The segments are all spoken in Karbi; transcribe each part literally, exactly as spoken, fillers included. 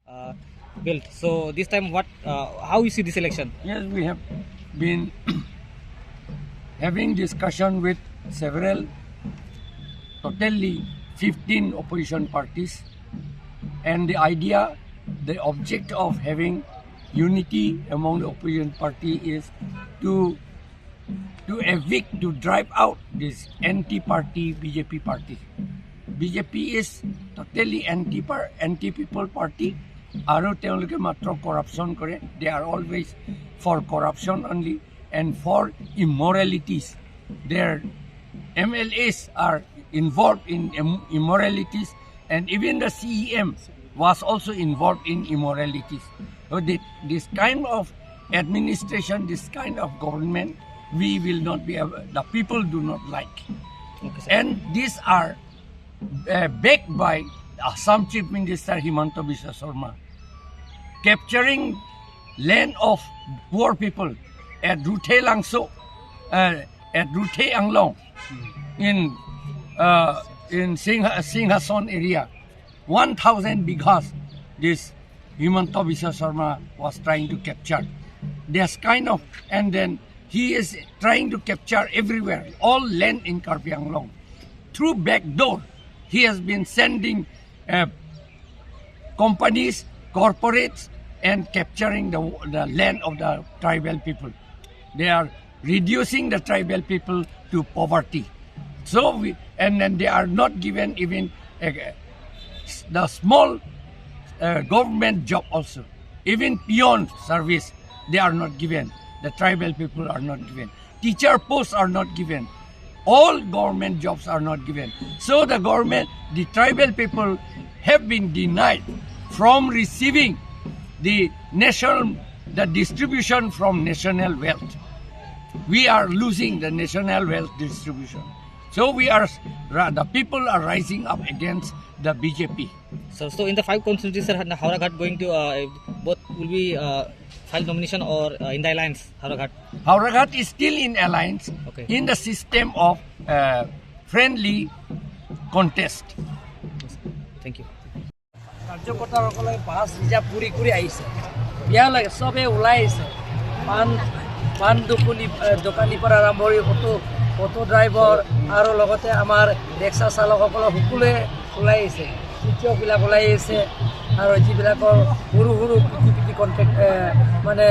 uh, built. So this time, what, uh, how you see this election? Yes, we have been having discussion with several, totally fifteen opposition parties, and the idea, the object of having unity among the opposition party is to to evict, to drive out this anti-party B J P party. B J P is totally anti-par-, anti-people party. আৰু তেওঁলোকে মাত্ৰ corruption কৰে. They are always for corruption only and for immoralities. Their M L As are involved in im-, immoralities, and even the C E M was also involved in immoralities. So the, this kind of administration, this kind of government, we will not be able, the people do not like. Okay, sir. And these are, uh, backed by Assam Chief Minister Himanta Biswa Sarma, capturing land of poor people at Ruthe Langso, uh, at Ruthe Anglong, in, uh, in Singha-, Singhason area. One thousand bighas this Himanta Biswa Sarma was trying to capture. This kind of, and then he is trying to capture everywhere, all land in Karbi Anglong. Through back door, he has been sending, uh, companies, corporates, and capturing the, the land of the tribal people. They are reducing the tribal people to poverty. So we, and then they are not given even a, the small, uh, government job also. Even peon service, they are not given. The tribal people are not given. Teacher posts are not given. All government jobs are not given. So the government, the tribal people have been denied from receiving the national, the distribution from national wealth. We are losing the national wealth distribution. So we are, the people are rising up against the B J P. So, so in the five constituencies, sir, Howraghat going to, uh, both will be, uh, file nomination or, uh, in the alliance, Howraghat? Howraghat is still in alliance, okay, in the system of, uh, friendly contest. Thank you. কাৰ্যকৰ্তাসকলে বাছ ৰিজাৰ্ভ কৰি কৰি আহিছে, বিয়া লাগে, চবে ওলাই আহিছে। পাণ, পাণ দোকানী, এ, দোকানীৰ পৰা আৰম্ভ কৰি অটো, অটো ড্ৰাইভাৰ আৰু লগতে আমাৰ ৰিক্সা চালকসকলৰ সকলোৱে ওলাই আহিছে। শিক্ষকবিলাক ওলাই আহিছে আৰু যিবিলাকৰ সৰু সৰু পিটি পিটি কণ্ট্ৰেক্ট, এ, মানে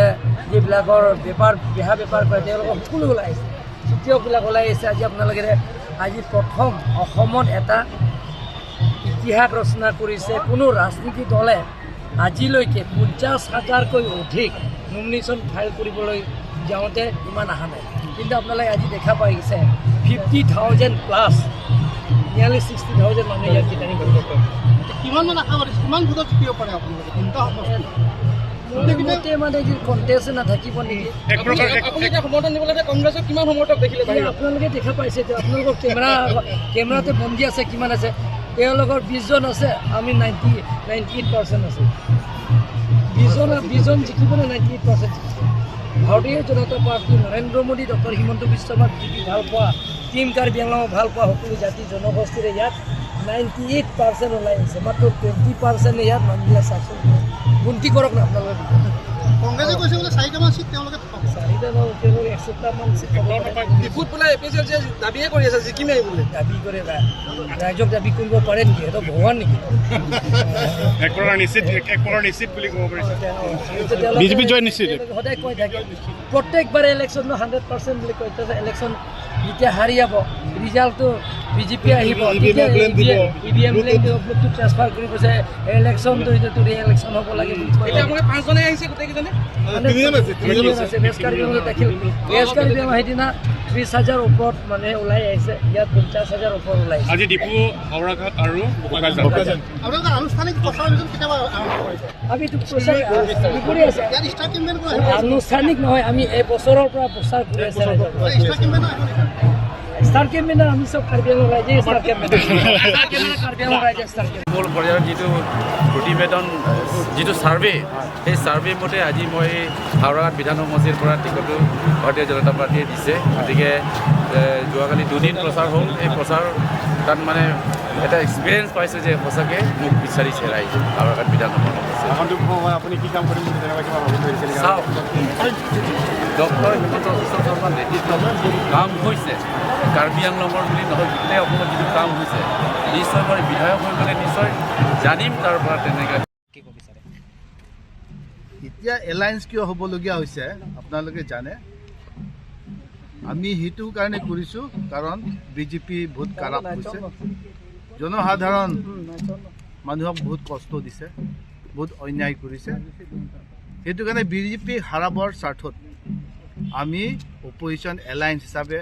যিবিলাকৰ বেপাৰ, বেহা বেপাৰ কৰে, তেওঁলোকৰ সকলো ওলাই আহিছে। শিক্ষকবিলাক ওলাই আহিছে। আজি আপোনালোকে, আজি প্ৰথম অসমত এটা ইতিহাস ৰচনা কৰিছে। কোনো ৰাজনীতি দলে আজিলৈকে পঞ্চাশ হাজাৰকৈ অধিক নমিনেশ্যন ফাইল কৰিবলৈ যাওঁতে ইমান অহা নাই। কিন্তু আপোনালোকে আজি দেখা পাইছে, ফিফটি থাউজেণ্ড প্লাছ, নিয়াৰলি ছিক্সটি থাউজেণ্ড মানুহে ইয়াত ৰিটাৰ্ণিং কৰিব। কিমান মান আশা কৰিছে, কিমান ভোটত জিকিব পাৰে আপোনালোকে? কোনটা সমষ্টি? মোৰ মতে মানে, যি কণ্টেষ্ট নাথাকিব নেকি? এক প্ৰকাৰ, এক, আপুনি এতিয়া সমৰ্থন দিবলৈ এতিয়া কংগ্ৰেছক কিমান সমৰ্থক দেখিলে এই বাহিৰত? আপোনালোকে দেখা পাইছে যে আপোনালোকৰ কেমেৰা, কেমেৰাতে বন্দী আছে, কিমান আছে। তেওঁলোকৰ বিশ জন আছে, আমি নাইণ্টি, নাইণ্টি এইট পাৰ্চেণ্ট আছে। বিশ জন, বিশ জন জিকিব নে নাইণ্টি এইট পাৰ্চেণ্ট জিকিব? ভাৰতীয় জনতা পাৰ্টি, নৰেন্দ্ৰ মোদী, ডক্টৰ হিমন্ত বিশ্ব শৰ্মা, বিজেপি ভাল পোৱা, টিম কাৰ্বি আংলঙক ভাল পোৱা সকলো জাতি জনগোষ্ঠীৰে ইয়াত নাইণ্টি এইট পাৰ্চেণ্ট ওলাই আহিছে। মাত্ৰ টুৱেণ্টি পাৰ্চেণ্ট ইয়াত মানুহে চাইছে। গণতি কৰক না আপোনালোকে। কংগ্ৰেছে কৈছে বোলে চাৰিটামান চিট তেওঁলোকে থব। চাৰিটা নহয়, তেওঁলোকে একশটামান চিট থব পাৰে। ডিফুত বোলে এ পি এইচ এল চি দাবীয়ে কৰি আছে, জিকিমেই বোলে। দাবী কৰে বা ৰাইজক দাবী কৰিব পাৰে নেকি? সেইটো ভগৱান নেকি? এক প্ৰকাৰ নিশ্চিত, এক, এক প্ৰকাৰ নিশ্চিত বুলি ক'ব পাৰি। অ, তেওঁ, তেওঁ, তেওঁলোকে বিজেপি জয় নিশ্চিত। সদায় কৈ থাকে, প্ৰত্যেকবাৰে ইলেকশ্যন হাণ্ড্ৰেড পাৰ্চেণ্ট বুলি কয়। এতিয়া ইলেকশ্যন যেতিয়া হাৰি যাব, ৰিজাল্টটো বিজেপি আহিব, ই ভি এম তেতিয়া ব্লেম দিব। ই ভি এম ব্লেম দিব, ভোটটো ট্ৰেন্সফাৰ কৰি কৈছে, ইলেকশ্যনটো এইটো ৰি ইলেকশ্যন হ'ব লাগে বুলি কয়। এতিয়া আপোনালোকে পাঁচজনে আহিছে গোটেইকেইজনে? মানে তিনিজন আছে, তিনিজন তিনিজন আছে। আছে। ৱেষ্ট কাৰ্বি আংলং দাখিল, ৱেষ্ট কাৰ্বি আংলং সেইদিনা ত্ৰিশ হাজাৰ ওপৰত মানুহে ওলাই আহিছে, ইয়াত পঞ্চাশ হাজাৰ ওপৰত ওলাই আহিছে। আজি ডিফু, হাওৰাঘাট আৰু বোকাজান। বোকাজান। আপোনালোকে আনুষ্ঠানিক প্ৰচাৰ অভিযান কেতিয়াবা আৰম্ভ কৰিব? আমি এইটো প্ৰচাৰ, আহ, কৰি আছে। ইয়াত ষ্টাৰ কেম্পেইন কৰা হ'ব। আনুষ্ঠানিক নহয়, আমি এই বছৰৰ পৰা প্ৰচাৰ কৰি আছে। ষ্টাৰ কেম্পেইন নহয়, ষ্টাৰ কেম্পেইন আমি চব কাৰ্বি আংলং ৰাইজে ষ্টাৰ কেম্পেইন। কাৰ্বি আংলং ৰাইজে ষ্টাৰ কেম্পেইন। মূল পৰ্যায়ৰ যিটো প্ৰতিবেদন, যিটো ছাৰ্ভে, সেই ছাৰ্ভে মতে আজি মই হাওৰাঘাট বিধান সমষ্টিৰ পৰা টিকটটো ভাৰতীয় জনতা পাৰ্টীয়ে দিছে। গতিকে, এ, যোৱাকালি দুদিন প্ৰচাৰ হ'ল। এই প্ৰচাৰ তাত মানে এটা এক্সপিৰিয়েঞ্চ পাইছোঁ যে সঁচাকে মোক বিচাৰিছে ৰাইজে, হাওৰাঘাট বিধানসভা সমষ্টিত। আসনটো পোৱা আপুনি কি কাম কৰিম বুলি তেনেকুৱা কিবা ভাবি থৈছিলে? চাওক, ডক্টৰ হিমন্ত বিশ্ব শৰ্মাৰ নেতৃত্বত কাম হৈছে, কাৰ্বি আংলঙৰ বুলি নহয়, গোটেই অসমত যিটো কাম হৈছে, নিশ্চয় মই বিধায়ক হৈ গ'লে নিশ্চয় জানিম তাৰ পৰা তেনেকে। কি ক'ব বিচাৰে? এতিয়া এলায়েন্স কিয় হ'বলগীয়া হৈছে আপোনালোকে জানে। আমি সেইটো কাৰণে কৰিছোঁ, কাৰণ বি জে পি বহুত কাৰাপ হৈছে। জনসাধাৰণ মানুহক বহুত কষ্ট দিছে, বহুত অন্যায় কৰিছে। সেইটো কাৰণে বি জে পি হাৰাবৰ স্বাৰ্থত আমি অপজিশ্যন এলায়েন্স হিচাপে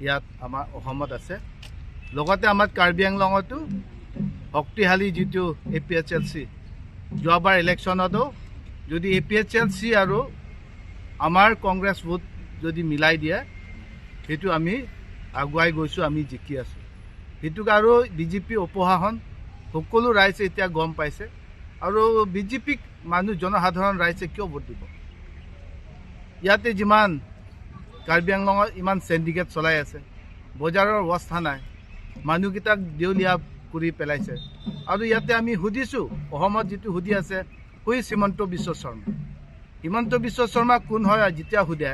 ইয়াত আমাৰ অসমত আছে। লগতে আমাৰ কাৰ্বি আংলঙতো শক্তিশালী যিটো এ পি এইচ এল চি, যোৱাবাৰ ইলেকশ্যনতো যদি এ পি এইচ এল চি আৰু আমাৰ কংগ্ৰেছ ভোট যদি মিলাই দিয়ে, সেইটো আমি আগুৱাই গৈছোঁ, আমি জিকি আছোঁ। সেইটোক আৰু বি জে পি অপশাসন সকলো ৰাইজে এতিয়া গম পাইছে। আৰু বি জে পিক মানুহ, জনসাধাৰণ ৰাইজে কিয় ভোট দিব? ইয়াতে যিমান কাৰ্বি আংলঙত ইমান চেণ্ডিকেট চলাই আছে, বজাৰৰ অৱস্থা নাই, মানুহকেইটাক দেউলীয়া কৰি পেলাইছে। আৰু ইয়াতে আমি সুধিছোঁ, অসমত যিটো সুধি আছে, হু ইজ হিমন্ত বিশ্ব শৰ্মা? হিমন্ত বিশ্ব শৰ্মা কোন হয়? যেতিয়া সোধে,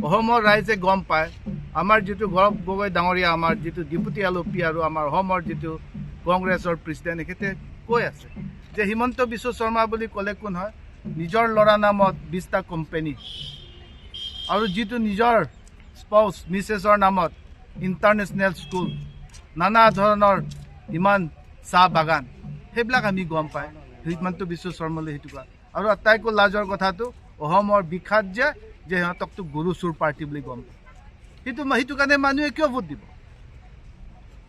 অসমৰ ৰাইজে গম পায়। আমাৰ যিটো গৌৰৱ গগৈ ডাঙৰীয়া, আমাৰ যিটো ডেপুটি এল অ' পি আৰু আমাৰ অসমৰ যিটো কংগ্ৰেছৰ প্ৰেচিডেণ্ট, তেখেতে কৈ আছে যে হিমন্ত বিশ্ব শৰ্মা বুলি ক'লে কোন হয়? নিজৰ ল'ৰা নামত বিশটা কোম্পানী আৰু যিটো নিজৰ স্পাউচ, মিছেছৰ নামত ইণ্টাৰনেশ্যনেল স্কুল, নানা ধৰণৰ ইমান চাহ বাগান, সেইবিলাক আমি গম পাই। হিমন্ত বিশ্ব শৰ্মালৈ সেইটো কোৱা। আৰু আটাইতকৈ লাজৰ কথাটো, অসমৰ বিখ্যাত যে, যে সিহঁতকতো গৰু চোৰ পাৰ্টি বুলি গম পায়। সেইটো মা-, সেইটো কাৰণে মানুহে কিয় ভোট দিব?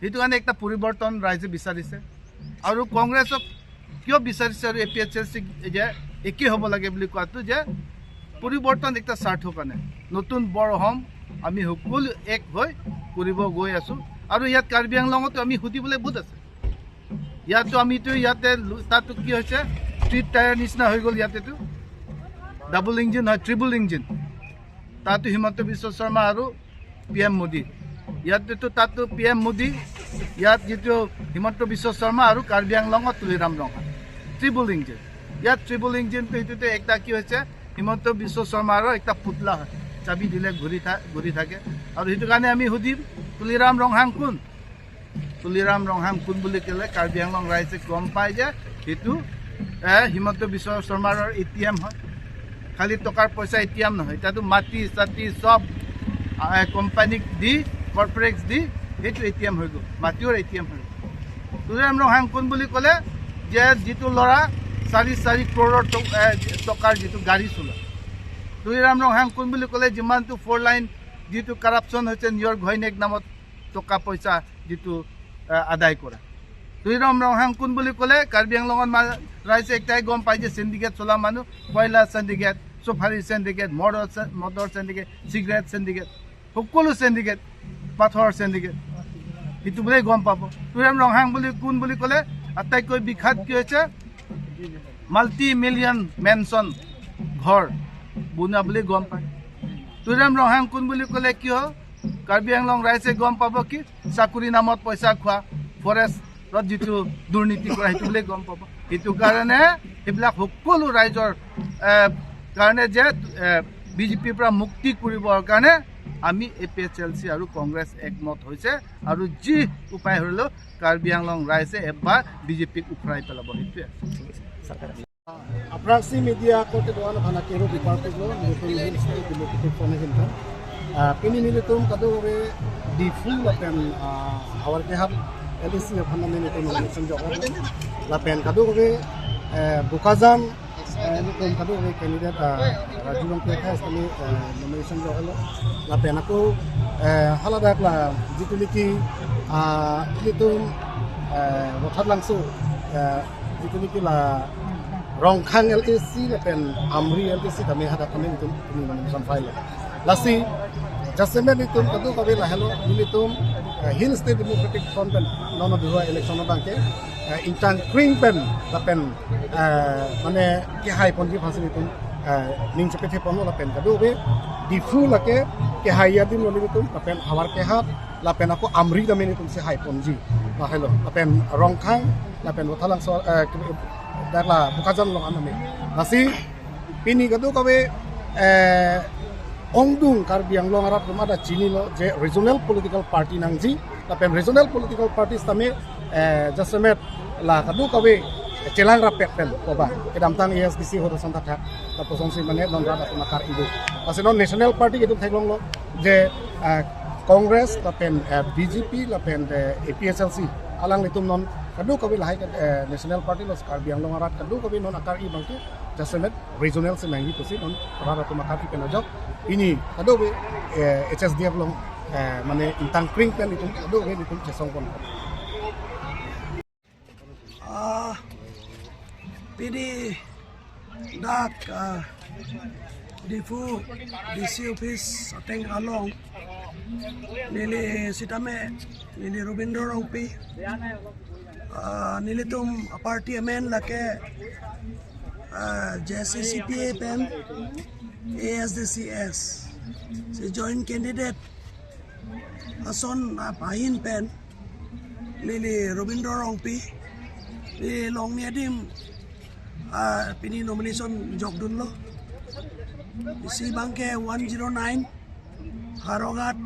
সেইটো কাৰণে একটা পৰিৱৰ্তন ৰাইজে বিচাৰিছে। আৰু কংগ্ৰেছক কিয় বিচাৰিছে আৰু এ পি এইচ এল চি যে একেই হ'ব লাগে বুলি কোৱাটো যে পৰিৱৰ্তন একটা স্বাৰ্থৰ কাৰণে। নতুন বৰ অসম আমি সকলো এক হৈ কৰিব গৈ আছোঁ। আৰু ইয়াত কাৰ্বি আংলঙতো আমি সুধিবলৈ বহুত আছে। ইয়াতো আমিতো ইয়াতে লো-, তাতো কি হৈছে, থ্ৰী টায়াৰ নিচিনা হৈ গ'ল। ইয়াতেতো ডাবল ইঞ্জিন হয়, ট্ৰিপল ইঞ্জিন। তাতো হিমন্ত বিশ্ব শৰ্মা আৰু পি এম মোদী। ইয়াতেতো তাতো পি এম মোদী, ইয়াত যিটো হিমন্ত বিশ্ব শৰ্মা আৰু কাৰ্বি আংলঙত তুলিৰাম ৰংহাং। Triple engine. ইয়াত ট্ৰিপল ইঞ্জিনটো সেইটোতে একটা কি হৈছে, হিমন্ত বিশ্ব শৰ্মাৰ একটা পুতলা হয়, চাবি দিলে ঘূৰি থা-, ঘূৰি থাকে। আৰু সেইটো কাৰণে আমি সুধিম, তুলিৰাম ৰংহাং কোন? তুলিৰাম ৰংহাং কোন বুলি ক'লে কাৰ্বি আংলং ৰাইজে গম পায় যে সেইটো, এ, হিমন্ত বিশ্ব শৰ্মাৰ এ টি এম হয়। খালি টকাৰ পইচা এ টি এম নহয়, এতিয়াতো মাটি চাটি চব, এ, কোম্পানীক দি, কৰ্পৰেটছ দি সেইটো এ টি এম হৈ গ'ল, মাটিৰ এ টি এম হৈ গ'ল। তুলিৰাম ৰংহাং কোন বুলি ক'লে যে যিটো ল'ৰা চাৰি চাৰি কৰোৰ ট-, এ, টকাৰ যিটো গাড়ী চলায়। তুলিৰাম ৰংহাং কোন বুলি ক'লে যিমানটো ফ'ৰ লাইন যিটো কাৰাপশ্যন হৈছে নিজৰ ঘৈণীয়েক নামত টকা পইচা যিটো, এ, আদায় কৰা। তুলিৰাম ৰংহাং কোন বুলি ক'লে কাৰ্বি আংলঙত মা-, ৰাইজে একটাই গম পায় যে চিণ্ডিকেট চলা মানুহ, কয়লা চিণ্ডিকেট, চুফাৰী চিণ্ডিকেট, মদৰ চে-, মদৰ চিণ্ডিকেট, চিগাৰেট চিণ্ডিকেট, সকলো চিণ্ডিকেট, পাথৰ চিণ্ডিকেট, সেইটো বুলিয়ে গম পাব। তুলিৰাম ৰংহাং বুলি কোন বুলি ক'লে আটাইতকৈ বিখ্যাত কি হৈছে মাল্টি মিলিয়ন মেনচন ঘৰ বনোৱা বুলি গম পায়। তুলিৰাম ৰংহাং কোন বুলি ক'লে কিয় কাৰ্বি আংলং ৰাইজে গম পাব কি চাকৰি নামত পইচা খোৱা, ফৰেষ্টত যিটো দুৰ্নীতি কৰা সেইটো বুলি গম পাব। সেইটো কাৰণে সেইবিলাক সকলো ৰাইজৰ, এ, কাৰণে যে, এ, বিজেপিৰ পৰা মুক্তি কৰিবৰ কাৰণে আমি এ পি এইচ এল চি আৰু কংগ্ৰেছ একমত হৈছে আৰু যি উপায় হ'লেও কাৰ্বি আংলং ৰাইজে এবাৰ বিজেপিক উফৰাই পেলাব, সেইটোৱে। Aphrangsi media korte do-an aphan akero department lo, nelitum Hill State Democratic Front ahin than. Ah, pini nelitum kadokave Diphu lapen, ah, Howraghat L A C aphan nelitum nomination jok. Lapen kadokave, eh, Bokajan, eh, nelitum kadokave candidate, ah, Raju Rongpi akhai sitame, eh, nomination joklo. Lapen ako, eh, haladak la jitu niki, ah, nelitum, eh, Vothatlangso, eh, jitu niki la Rongkhang L A C lapen Amri L A C tame hadak tame nelitum pini nomination file. Lasi jasemet nelitum kadokave lahelo, nelitum, eh, Hill State Democratic Front pen non abirua election abangke, eh, ingtang kring pen lapen, eh, mane kehai ponji aphansi nelitum, eh, ning chepethe ponlo lapen kadokave Diphu lake kehai adim lo nelitum lapen Howraghat lapen ako Amri tame nelitum si hai ponji. Lahelo. Lapen Rongkhang, lapen Vothatlangso, eh, ke-, dak la Bokajan along an tame. Lasi pini kadokave, eh, ongdung Karbi Anglong arat atum ta chinilo je regional political party nangji. Lapen regional political party sitame, eh, jasemet la kadokave chelang rapet pen koba. Kedamtang A S D C ahut ason thakthak. Lapuson si mane non rat atum akar-i do. Lasi non national party itum theklonglo je, ah, Congress lapen, eh, B J P lapen, eh, A P H L C alanglitum non kadokave lahai ke, eh, national party lo Karbi Anglong arat kadokave non akar-i abangke jasemet regional si nangji pusi non rat atum akar-i pen ajok. Pini kadokave, eh, H S D F along, eh, mane ingtang kring pen itum kadokave itum chesong pon. Ah, pini dak, ah, Diphu D C office ateng along neli sitame neli Robindro Rongpi, ah, nelitum party amen lake, ah, J C C P A pen A S D C S si joint candidate ason ahin pen neli Robindro Rongpi, neli longni adim, ah, pini nomination jokdunlo. Isi abangke one zero nine Howraghat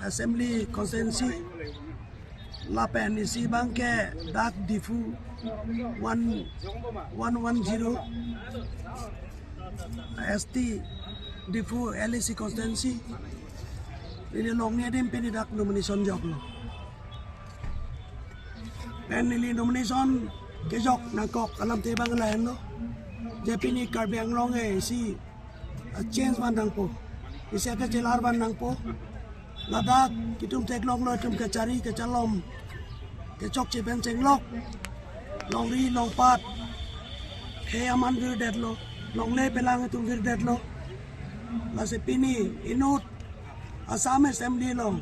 Assembly Constituency. Lapen isi abangke dak Diphu one, one one zero S T Diphu L A C constituency. Neli longni adim pini dak nomination joklo. Pen neli nomination kejok nangkok alamthe abang lahenlo. Je pini Karbi Anglong e isi a-change van nangpo. Isi kachelar van nangpo. Ladak itum theklonglo itum kachari kachalom, kechokche pen chenglok, longri longpat, khei aman virdetlo, longle pelang itum virdetlo. Lasi pini inut Assam Assembly along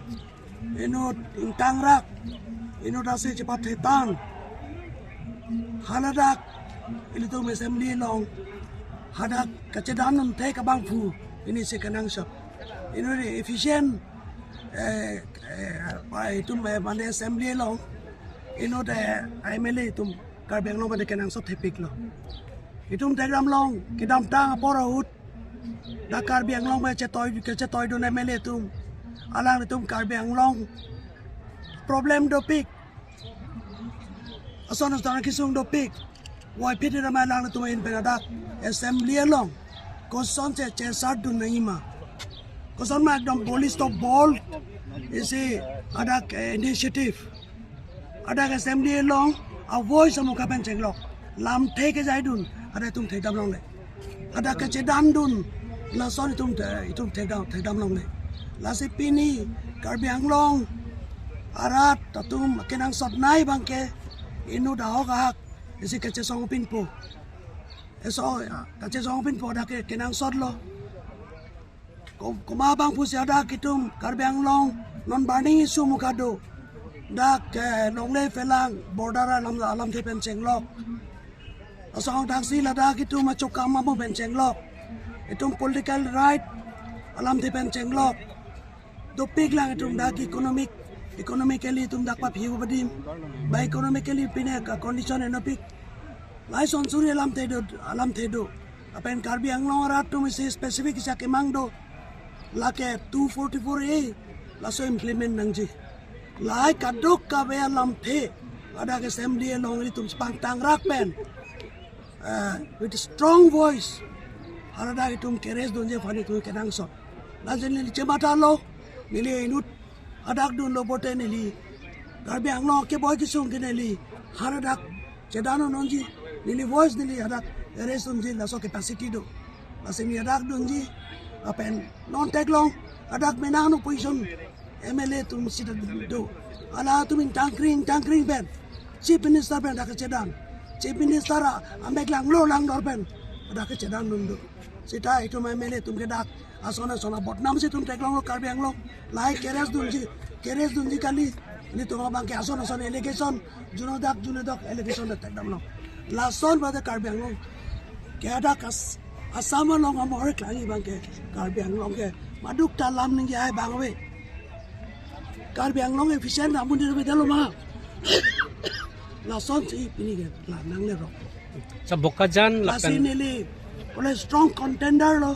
inut ingtangrak, inut ase chepathetang. Haladak ilitum assembly along hadak kachedan un thek abangphu inutsi kenangsot. Inut efficient, eh, eh, pa itum, eh, mane assembly along inut, eh, M L A itum Karbi Anglong mane kenangsot thepiklo. Itum Telegram along kedamtang apor ahut dak Karbi Anglong pen chetoi, kechetoidun M L A atum, alanglitum Karbi Anglong problem dopik, ason ason kesung dopik. Wai phit ramai alanglitum ahin pen hadak assembly along kosonsi chesardun nangji ma? Koson ma ekdom bold to bold isi hadak, eh, initiative Hadak assembly along a voice amukha pen chenglok. Lamthe kejaidun, hadak itum thekdam longle. Hadak kachedandun, lason itum the-, itum thekdam, thekdam longle. Lasi pini Karbi Anglong arat atum kenangsot nei abangke inut ahok ahak isi kachesong pinpo. Eso, ya, kachesong pinpo hadak ke kenangsot lo. Ko-, komat abang pusi hadak itum Karbi Anglong non burning issue mukha do. Dak, eh, longle phelang border alam, alamthe pen chenglok. Asong daksi ladak itum achokam amu pen chenglok. Itum political right alamthe pen chenglok. Dopik lang itum dak economic, economically itum dak paphi badim. Ba economically pine ka condition enopik. Lason suri alamthe do, alamthe do. Lapen Karbi Anglong arat atum isi specific isi akemang do. Lake two forty-four A laso implement nangji. Lahai kadokave alamthe hadak assembly along itum pangtangrak pen, eh, with strong voice hadak itum ke-raise dunji aphan itum kenangsot. Lasi neli chematha lo, neli inut hadak dunlo pote neli Karbi Anglong keboi kesung ke neli hadak chedan unji, neli voice neli hadak raise unji laso capacity do. Lasi neli hadak dunji, lapen non theklong hadak menang opposition M L A atum sita do. Halatum ingtangkring, ingtangkring pen Chief Minister pen hadak chedan. Chief Minister a, amek langlo langdor pen hadak chedan dun do. Sita itum M L A atum ke dak ason ason abodnam si itum theklonglo Karbi Anglong. Lahai ke-raise dunji, ke-raise dunji kali. Nelitum abangke ason ason allegation, juno dak juno dak allegation dak thekdamlo. Lason bade Karbi Anglong ke hadak As-, Assam along amor klang abangke Karbi Anglong ke maduk ta lam ningje hai abang ave. Karbi Anglong efficient amun di beda lo ma. Lasonsi pini ke la nangle rok. Sa Bokajan lasi lapen neli ole strong contender lo.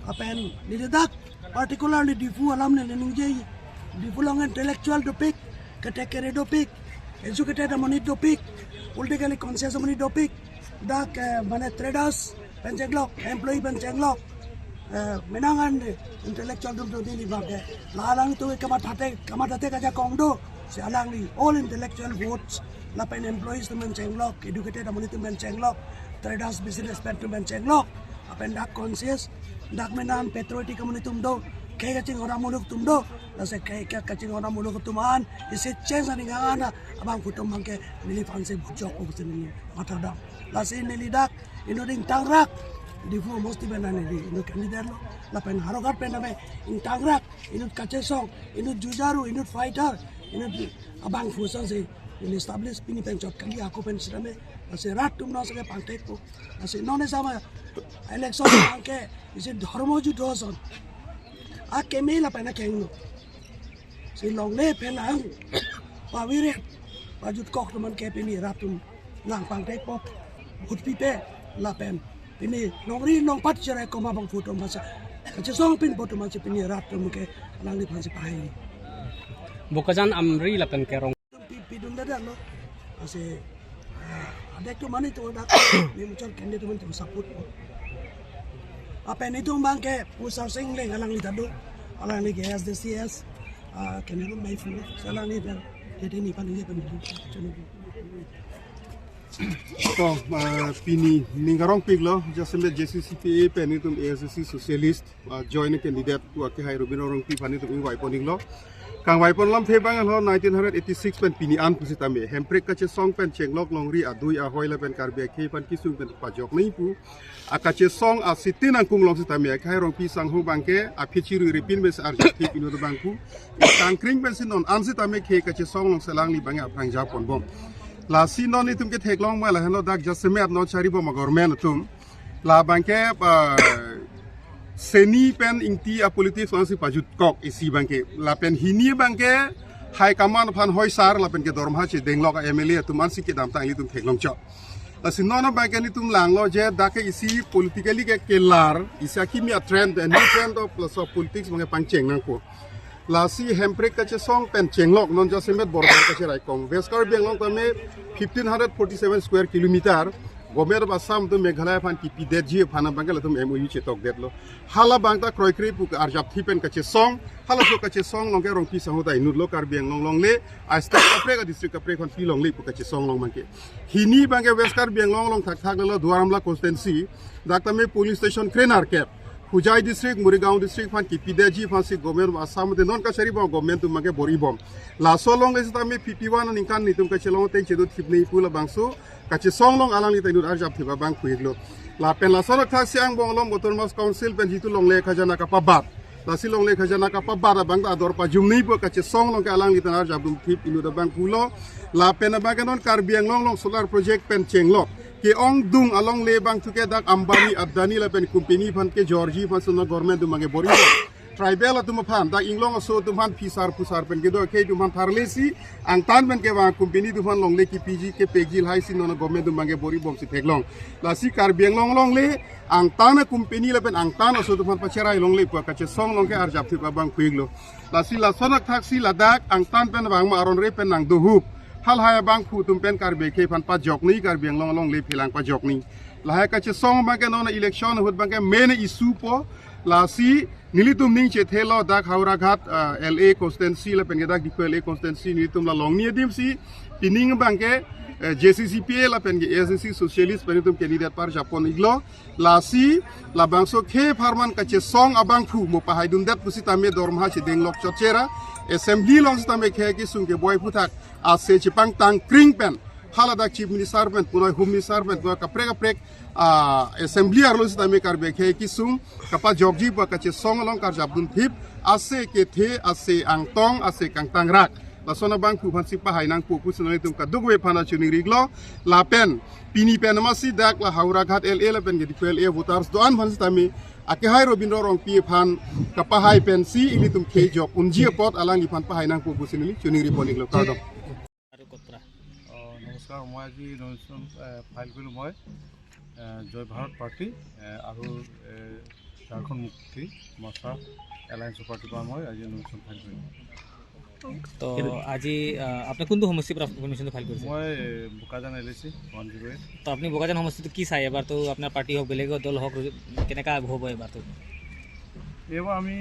Lapen neli dak particularly Diphu alam neli ningje. Diphu along intellectual dopik, kete kere dopik, educated amonit dopik, politically conscious amonit dopik. Dak, eh, mane traders pen chenglok, employee pen chenglok, eh, menang an intellectual atum do neli abangke. La alangtum kamatha te, kamatha te kajakong do. Si alangli all intellectual votes, lapen employees atum pen chenglok, educated amonit atum pen chenglok, traders business pen atum pen chenglok. Lapen dak conscious, dak menang patriotic amonit atum do, khei kachinghon amuluk atum do. Lasi khei ka-, kachinghon amuluk atum an isi change aning an abangphu atum abangke neli aphansi bujok pusi neli mathadam. Lasi neli dak inut ingtangrak, Diphu mosti pen neli inut candidate lo. Lapen Howraghat pen name ingtangrak, inut kachesong, inut jujaru, inut fighter, inut abangphu asonsi neli establish pini pen chot kali ako pen sitame. Lasi rat atum non sake pangthekpo. Lasi non esama election abangke isi dhormo judo ason. Akeme lapen akengno. Si longle phelang paviret pajutkok atum an ke pini rat atum lang pangthekpo, vote pipe lapen pini longri longpat cherai koma abangphu atum aphansi kachesong pinpo atum aphansi pini rat atum ke alangliphansi pahai. Bokajan Amri lapen ke rong. Pi-, pidun dadalo. Lasi, ah, adek atum mane atum dak, ni muchot candidate atum support po. Lapen itum abangke Pu Sarsing Engleng alangli ta do, alangli ke A S D C S, ah, candidate mai fu, alangli pen, jadi ni pan ini pen. To, ah, pini ning karongpiklo, jasemet J C C P A pen itum A S D C Socialist, ah, joint candidate pu akehai Robin Rongpi aphan itum ingvai pon-iklo. Kangvai pon alamthe abang lo nineteen hundred eighty-six pen pini an pusitame Hemprek kachesong pen chenglok longri adui ahoi lapen Karbi akhei aphan kesung pen pajok nangji pu akachesong asitin angkung along sitame akehai Rongpi sangho abangke aphi chiru ripin pen si arjaphi pinu abangphu. Tangkring pensi non an sitame khei kachesong alongsi alangli abangke aphrang japonbom. Lasi non itum ketheklong ma lahenlo dak jasemet non charibom a-government atum. La abangke, ah, seni pen ingti a-politics alongsi pajutkok isi abangke. Lapen hini abangke high command aphan hoisar lapen ke dorma chedenglok a-M L A atum ansi kedamtang ilitum theklongchot. Lasi non abangke nelitum langlo je dak ke isi politically ke kelar, isi akimi a-trend, a new trend of plus of politics abangke pangcheng nangpo. Lasi Hemprek kachesong pen chenglok non jasemet border kacherai kong. West Karbi Anglong tame fifteen hundred forty-seven square kilometer. Government of Assam atum Meghalaya aphan kipidetji aphan abangke latum M O U chetokdetlo. Hala abang ta kroikre pu ke arjapthip pen kachesong. Halaso kachesong along ke Rongpi sangho ta inutlo Karbi Anglong alongle. A state kaprek, a district kaprek aphan pilongle pu kachesong along abangke. Hini abangke West Karbi Anglong along thakthak lelo Duar Amla constituency. Dak tame polling station krenerkep. Hojai district, Morigaon district aphan kipidetji aphansi Government of Assam te non kachari bom government atum abangke bor-ibom. Laso alongle sitame fifty-one aningkan nelitum kachelong ateng chedothip nei pu labangso kachesong along alangli ta inut arjapthip abang pu-iklo. Lapen lason athak si angbong along Autonomous Council pen jitu longle khajana kapabat. Lasi longle khajana kapabat abang ta ador pajum nei pu kachesong along ke alangli ta arjapdunthip inut abang pulo. Lapen abangke non Karbi Anglong along solar project pen chenglo. Ke-ongdung alongle abangthu ke dak Ambani, Adani lapen company aphan kejorji aphansi non government atum abangke bor-ibom. Tribal atum aphan, dak inglong aso atum aphan phisar phusar pen kedo akhei atum aphan tharlesi, angtan pen kevang company atum aphan longle kipiji kepekji lahaisi non government atum abangke bor-ibomsi theklong. Lasi Karbi Anglong alongle, angtan a company lapen angtan aso atum aphan pacherai longle pu kachesong along ke arjapthip abang pu-iklo. Lasi lason athak si ladak angtan pen vangma aron re pen nangdohup. Halahai abangphu atum pen Karbi akhei aphan pajok nei, Karbi Anglong alongle phelang pajok nei. Lahai kachesong abangke non election ahut abangke main issue po. Lasi nelitum ning chethelo dak Howraghat, ah, L A constituency lapen ke dak Diphu L A constituency nelitum la longni adimsi pining abangke, eh, J C C P A lapen ke A S D C Socialist pen nelitum candidate parjapon-iklo. Lasi labangso khei apharman kachesong abangphu mo pahaidundet pusitame dormaha chedenglok chotchera. Assembly along sitame khei kesung keboi aphuthak ase chepangtang kring pen. Haladak Chief Minister pen, punoi Home Minister pen, punoi kaprek kaprek, ah, Assembly arlo sitame Karbi akhei kesung kapajokji pu kachesong along karjapdunthip, ase kethe, ase angtong, ase kangtangrak. Lason abangphu aphansi pahai nangpo pusi nanglitum kadokave aphan choningri-iklo. Lapen pini pen amatsi dak la Howraghat L A lapen ke Diphu L A voters do-an aphan sitame akehai Robindro Rongpi aphan kapahai pensi ilitum khei jok unji apot alangliphan pahai nangpo pusi neli choningripon-iklo. Kardom. আৰু ক'ৰ পৰা? অ, নমস্কাৰ, মই আজি নমিনেশ্যন, এ, ফাইল কৰিলোঁ মই, এ, জয় ভাৰত পাৰ্টি, এ, আৰু, এ, ঝাৰখণ্ড মুক্তি মৰ্চা এলায়েন্সৰ পাৰ্টিৰ পৰা মই আজি নমিনেশ্যন ফাইল কৰিলোঁ। তো আজি, আহ, আপুনি কোনটো সমষ্টিৰ পৰা নমিনেশ্যনটো ফাইল কৰিছে? মই, এ, বোকাজান এল এ চি ওৱান জিৰ' এইট। তো আপুনি বোকাজান সমষ্টিটো কি চাই? এবাৰতো আপোনাৰ পাৰ্টি হওক, বেলেগ দল হওক, কেনেকা হ'ব এবাৰতো? এইবাৰ আমি,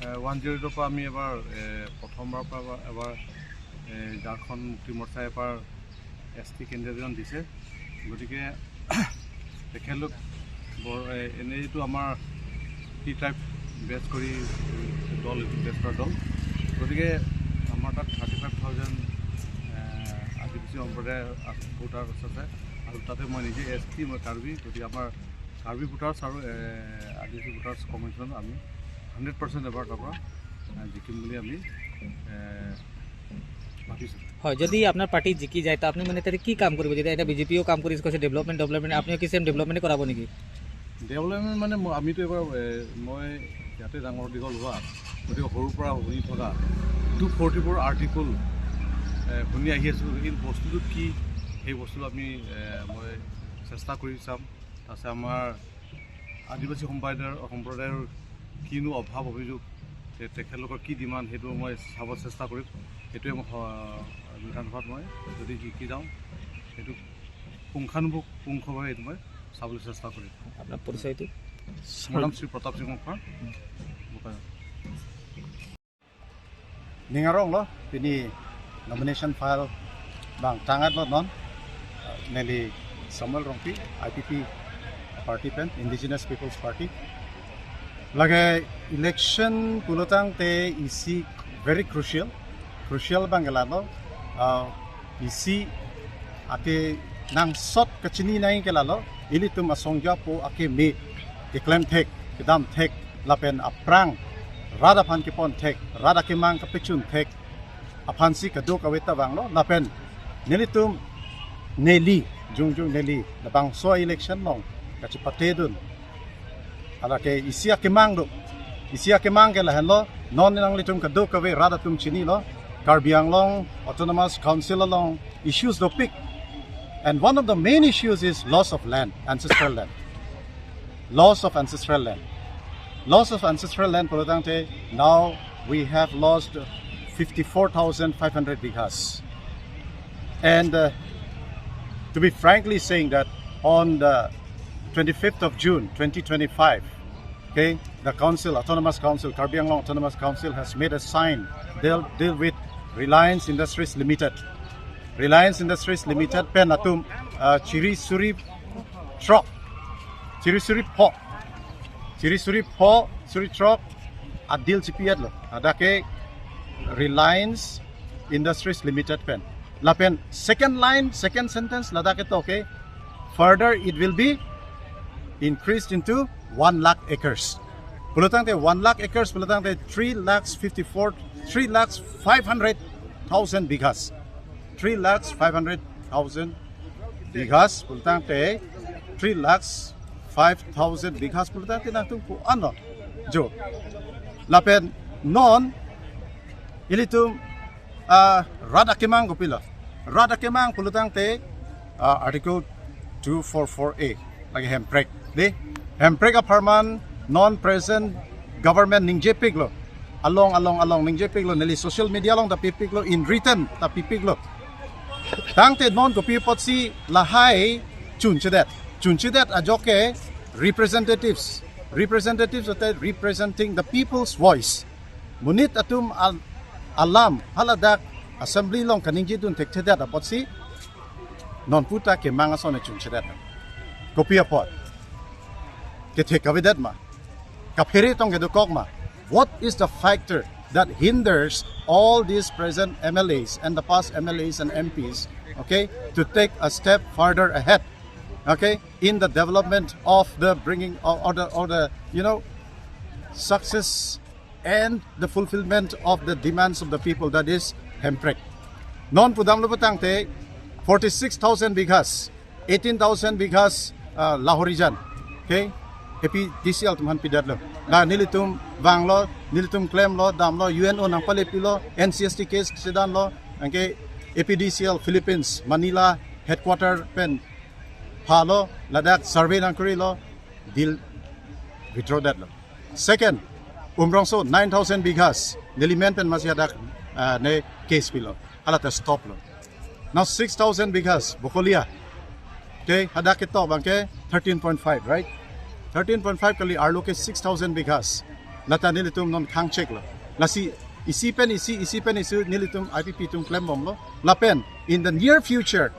এ, ওৱান জিৰ' এইটৰ পৰা আমি এবাৰ, এ, প্ৰথমবাৰৰ পৰা এবাৰ, এবাৰ, এ, ঝাৰখণ্ড মুক্তি মৰ্চাই এবাৰ এছ টি কেণ্ডিডেটজন দিছে। গতিকে তেখেতলোক বৰ, এ, এনেইতো আমাৰ টি ট্ৰাইব বেছ কৰি দল, এইটো বেছ কৰা দল। গতিকে আমাৰ তাত থাৰ্টি ফাইভ থাউজেণ্ড, এ, আদিবাসী সম্প্ৰদায়ৰ আছ-, ভোটাৰ্ছ আছে আৰু তাতে মই নিজে এছ টি, মই কাৰ্বি। গতিকে আমাৰ কাৰ্বি ভোটাৰ্ছ আৰু, এ, আদিবাসী ভোটাৰ্ছ কমিশ্যন আমি হাণ্ড্ৰেড পাৰ্চেণ্ট এবাৰ তাৰপৰা, এ, জিকিম বুলি আমি, এ, ভাবিছোঁ। হয়, যদি আপোনাৰ পাৰ্টি জিকি যায়, তো আপুনি মানে তাতে কি কাম কৰিব? যেতিয়া এতিয়া বিজেপিয়েও কাম কৰিছে, কৈছে ডেভেলপমেণ্ট, ডেভেলপমেণ্ট, আপুনিও কি ছেম ডেভেলপমেণ্টে কৰাব নেকি? ডেভেলপমেণ্ট মানে ম-, আমিতো এবাৰ, এ, মই ইয়াতে ডাঙৰ দীঘল হোৱা, গতিকে সৰুৰ পৰা শুনি থকা টু ফৰ্টি ফ'ৰ আৰ্টিকল, এ, শুনি আহি আছোঁ। এই বস্তুটো কি, সেই বস্তুটো আমি, এ, মই চেষ্টা কৰি চাম। তাৰপিছত আমাৰ আদিবাসী সম্প্ৰদায়ৰ, সম্প্ৰদায়ৰ কিনো অভাৱ অভিযোগ, তে-, তেখেতলোকৰ কি ডিমাণ্ড, সেইটো মই চাব চেষ্টা কৰিম। সেইটোৱে মই স-, বিধানসভাত মই যদি জিকি যাওঁ, সেইটো পুংখানুপুংখভাৱে এইটো মই চাবলৈ চেষ্টা কৰিম। আপোনাৰ পৰিচয়টো? মোৰ নাম শ্ৰী প্ৰতাপ সিংহ শৰ্মা, Bokajan. Ning aronglo, pini nomination file abang tang-etlo non, neli Samuel Rongpi, I P P party pen, Indigenous People's Party. Lake election pulotangte isi very crucial, crucial abang ke lalo, ah, isi akenangsot kachini nangji ke lalo, ilitum asong japo akeme keklem thek, kedam thek, lapen aphrang rat aphan kepon thek, rat akemang kapechun thek aphansi kadokave ta vanglo, lapen nelitum neli, jongjong neli, labangso election along kachepatedun. Hala ke isi akemang do. Isi akemang ke lahenlo, non nanglitum kadokave rat atum chinilo, Karbi Anglong Autonomous Council along issues dopik. And one of the main issues is loss of land, ancestral land. Loss of ancestral land. Loss of ancestral land pulotangte, now we have lost fifty-four thousand five hundred bighas. And, uh, To be frankly saying that on the twenty-fifth of June twenty twenty-five, okay, the council, Autonomous Council, Karbi Anglong Autonomous Council has made a sign, deal, deal with Reliance Industries Limited. Reliance Industries Limited pen atum, uh, chiri suri throk, chiri suri pho, chiri suri pho, suri throk a deal chipi-etlo. Ladak ke Reliance Industries Limited pen. Lapen second line, second sentence ladak ketok ke, further it will be increased into one lakh acres. Pulotangte one lakh acres, pulotangte three lakhs fifty-four, three lakhs five hundred thousand bighas. Three lakhs five hundred thousand bighas, pulotangte three lakhs five thousand bighas, pulotangte nangtum pu-an lo. Jo. Lapen non ilitum, ah, rat akemang kopilo. Rat akemang pulotangte, ah, Article two four four A. Lake hemprek. Dei, hemprek apharman non present government ningjepiklo. Along, along, along ningjepiklo. Neli social media along ta pipiklo. In written ta pipiklo. Tangte non kopi apotsi lahai chunchedet. Chunchedet ajok ke representatives. Representatives ate representing the people's voice. Monit atum al-, alam haladak assembly along kaningjedun thekthedet apotsi non puta kemang ason chunchedet. Kopi apot? Kethek kavedet ma? Kaphere tong kedokok ma? What is the factor that hinders all these present M L As and the past M L As and M Ps, okay, to take a step further ahead, okay, in the development of the bringing or, or the, or the, you know, success and the fulfillment of the demands of the people, that is hemprek. Non pudamlo pulotangte forty-six thousand bighas, eighteen thousand bighas, uh, Lahorijan. Okay? A P D C L atum aphan pidetlo. La nelitum vanglo, nelitum klemlo, damlo, U N O nangpalepilo, N C S T case sedanlo, anke A P D C L Philippines, Manila headquarter pen phalo, ladak survey nangkorilo, deal withdraw detlo. Second, Umrongso nine thousand bighas, neli men pen masi hadak, ah, ne case pilo. Hala ta stop lo. Now six thousand bighas, Bokolia. Okay, hadak ketok abang ke thirteen point five, right? Thirteen point five kali, arlo ke six thousand bighas. Lata nelitum non khang cheklo. Lasi isi pen isi, isi pen isi nelitum I P P atum klembomlo. Lapen, in the near future,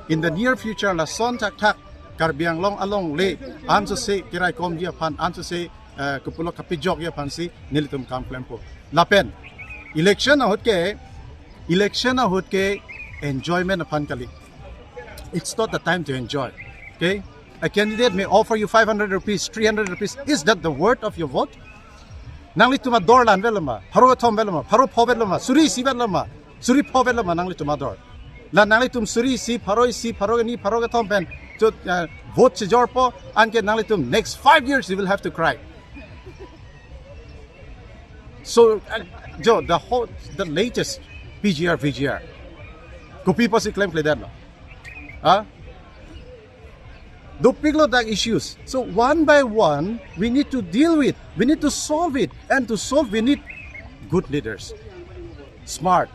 in the near future, lason thakthak Karbi Anglong alongle, ansose keraikomji aphan, ansose, eh, kopilo kapejokji aphansi nelitum kam klempo. Lapen election ahut ke, election ahut ke enjoyment aphan kali. It's not the time to enjoy. Okay? A candidate may offer you five hundred rupees, three hundred rupees. Is that the worth of your vote? Nanglitum ador la-an avelo ma, pharo kethom avelo ma, pharo pho avelo ma, suri isi avelo ma, suri pho avelo ma nanglitum ador? La nanglitum suri isi, pharo isi, pharo keni, pharo kethom pen to, uh, vote chejorpo, anke nanglitum next five years you will have to cry. So, uh, jo, the whole, the latest P G R, V G R. Kopi apotsi klemkledet lo? Huh? Dopiklo dak issues. So one by one, we need to deal with, we need to solve it. And to solve, we need good leaders. Smart,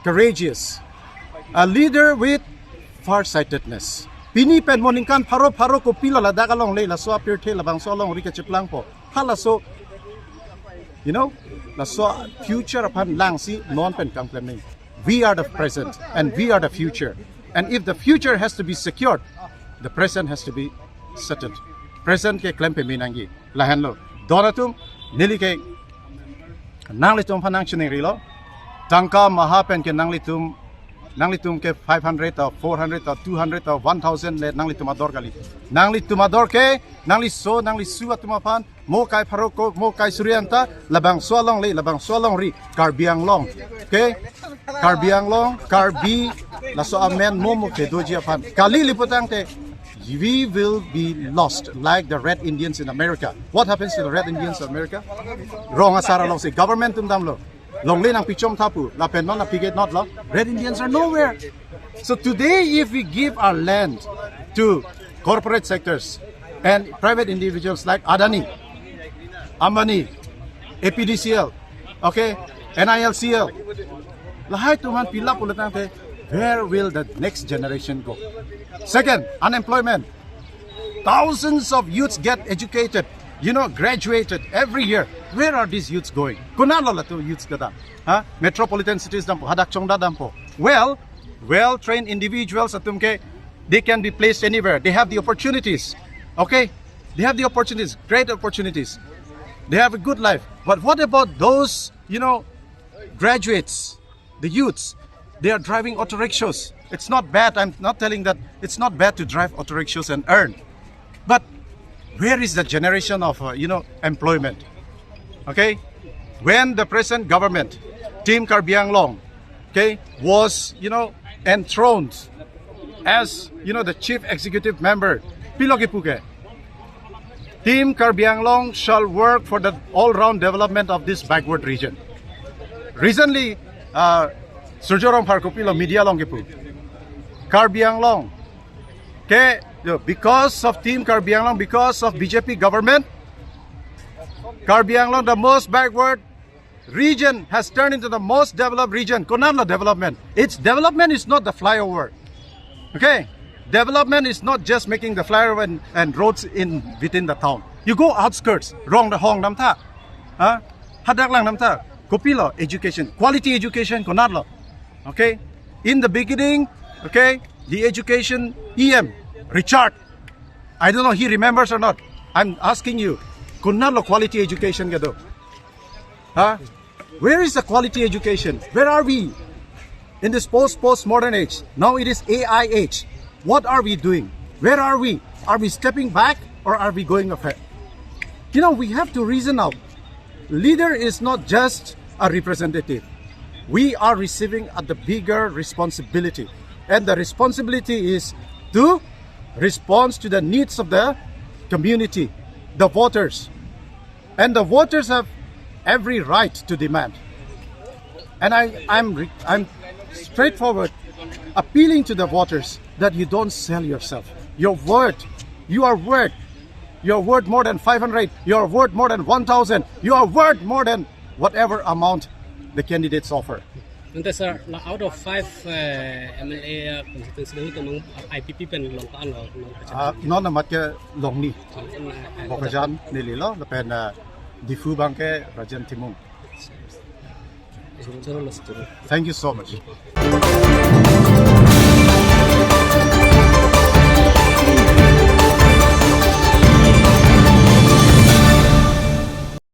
courageous, a leader with farsightedness. Pini pen mo ningkan pharo pharo kopilo ladak alongle, laso apirthe labangso alongri kacheplangpo. Halaso, you know, laso future aphan langsi non pen kam klemnang. We are the present and we are the future. And if the future has to be secured, the present has to be settled. Present ke klem pame nangji. Lahenlo. Don atum, neli ke nanglitum aphan nangchiningrilo. Tangka maha pen ke nanglitum, nanglitum ke five hundred or four hundred or two hundred or one thousand le nanglitum ador kali. Nanglitum ador ke, nangliso, nanglisu atum aphan, mo kai pharo ko, mo kai suri anta, labangso alongle, labangso alongri, Karbi Anglong. Okay? Karbi Anglong, Karbi, laso amen mo mo kedoji aphan. Kali le pulotangte, we will be lost like the Red Indians in America. What happens to the Red Indians of America? Rong asar alongsi government atum damlo. Longle nangpichom tha pu, lapen non nangpiget notlo. Red Indians are nowhere. So today, if we give our land to corporate sectors and private individuals like Adani, Ambani, A P D C L, okay, N I L C L, lahai atum aphan pilap pulotangte, Where will the next generation go? Second, unemployment. Thousands of youths get educated, you know, graduated every year. Where are these youths going? Konatlo latum youths kedam? Huh? Metropolitan cities dampo, hadak chongdat dampo. Well, well-trained individuals atum ke, they can be placed anywhere. They have the opportunities. Okay? They have the opportunities, great opportunities. They have a good life. But what about those, you know, graduates, the youths? They are driving auto rickshaws. It's not bad. I'm not telling that it's not bad to drive auto rickshaws and earn. But where is the generation of, uh, you know, employment? Okay? When the present government, Team Karbi Anglong, okay, was, you know, enthroned as, you know, the chief executive member, pilo kipu ke, Team Karbi Anglong shall work for the all-round development of this backward region. Recently, uh, Surjya Rongphar kopilo media along kipu, Karbi Anglong ke, you know, because of Team Karbi Anglong, because of B J P government, Karbi Anglong, the most backward region, has turned into the most developed region. Konatlo development? Its development is not the flyover. Okay? Development is not just making the flyover and, and roads in within the town. You go outskirts, Rongdahong damtha. Huh? Hadak lang damtha. Kopilo education, quality education konatlo? Okay? In the beginning, okay, the education E M, Richard, I don't know he remembers or not. I'm asking you, konatlo quality education kedo? Huh? Where is the quality education? Where are we in this post postmodern age? Now it is A I age. What are we doing? Where are we? Are we stepping back or are we going ahead? You know, we have to reason out. Leader is not just a representative. We are receiving at the bigger responsibility. And the responsibility is to respond to the needs of the community, the voters. And the voters have every right to demand. And I, I'm, re- I'm straightforward appealing to the voters that you don't sell yourself. Your word, you are worth, you are worth more than five hundred, you are worth more than one thousand, you are worth more than whatever amount the candidates offer. Ante sir, la out of five uh, M L A uh, constituency dong itu mang I P P pen long ka ano mang Uh, non amat ke Longni, Bokajan neli lo, lapen uh, Diphu abang ke Rajen Timung. Choro choro lo setur. Thank you so much.